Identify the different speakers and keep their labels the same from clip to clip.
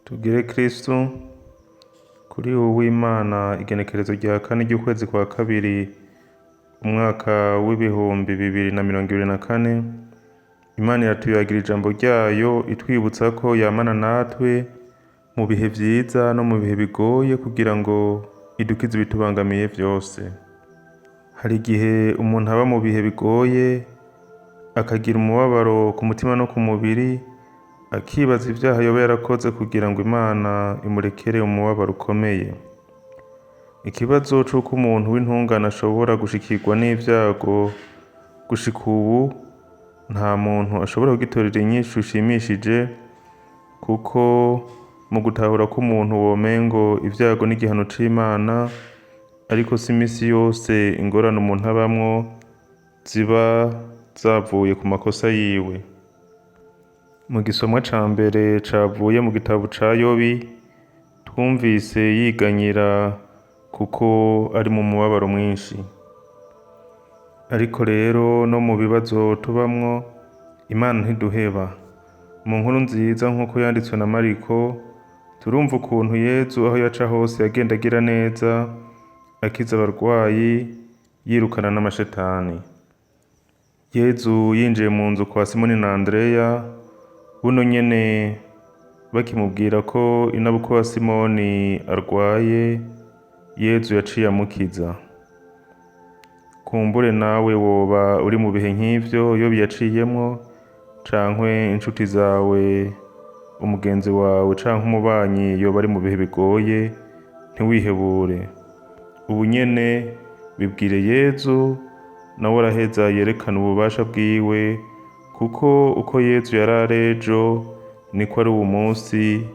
Speaker 1: Tugire Kristu. Kuri uwu w'Imana, igenekerezo rya kane ry'ukwezi kwa kabiri, umwaka w'2024, Imana iratuyagira ijambo ryayo itwibutsa ko yamana natwe mu bihe vyiza no mu bihe bigoye kugira ngo idukize ibitubangamiye vyose. Hari igihe umuntu aba mu bihe bigoye, akagira umubabaro ku mutima no ku mubiri, akibaza ivyaha yoba yarakoze kugira ngo Imana imurekere umubabaro ukomeye. Ikibazo c'uko umuntu w'intungane ashobora gushikirwa n'ivyago, gushika ubu nta muntu ashobora kugitorera inyishu ishimishije, kuko mu gutahura k'umuntu womengo ivyago n'igihano c'Imana, ariko si imisi yose ingorane umuntu abamwo ziba zavuye ku makosa yiwe. Mu gisomwa ca mbere cavuye mu gitabo ca Yobi, twumvise yiganyira kuko ari mu mubabaro mwinshi. Ariko rero no mu bibazo tubamwo, Imana ntiduheba. Mu nkuru nziza nk'uko yanditswe na Mariko, turumva ukuntu Yezu aho yaca hose yagenda agira neza, akiza abarwayi, yirukana n'amashetani. Yezu yinjiye mu nzu kwa Simoni na Andereya, buno nyene bakimubwira ko inabukwe wa Simoni arwaye, Yezu yaciye amukiza. Kumbure nawe woba uri mu bihe nk'ivyo Yobi yaciyemwo, cankwe inshuti zawe, umugenzi wawe canke umubanyi yoba ari mu bihe bigoye, ntiwihebure. Ubu nyene bibwire Yezu, nawe araheza yerekana ububasha bwiwe, kuko uko Yezu yari ari ejo niko ari uwu munsi,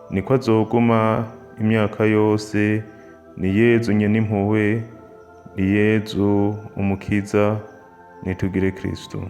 Speaker 1: niko azoguma imyaka yose. Ni Yezu nyene impuhwe, ni Yezu umukiza. Nitugire Kristu.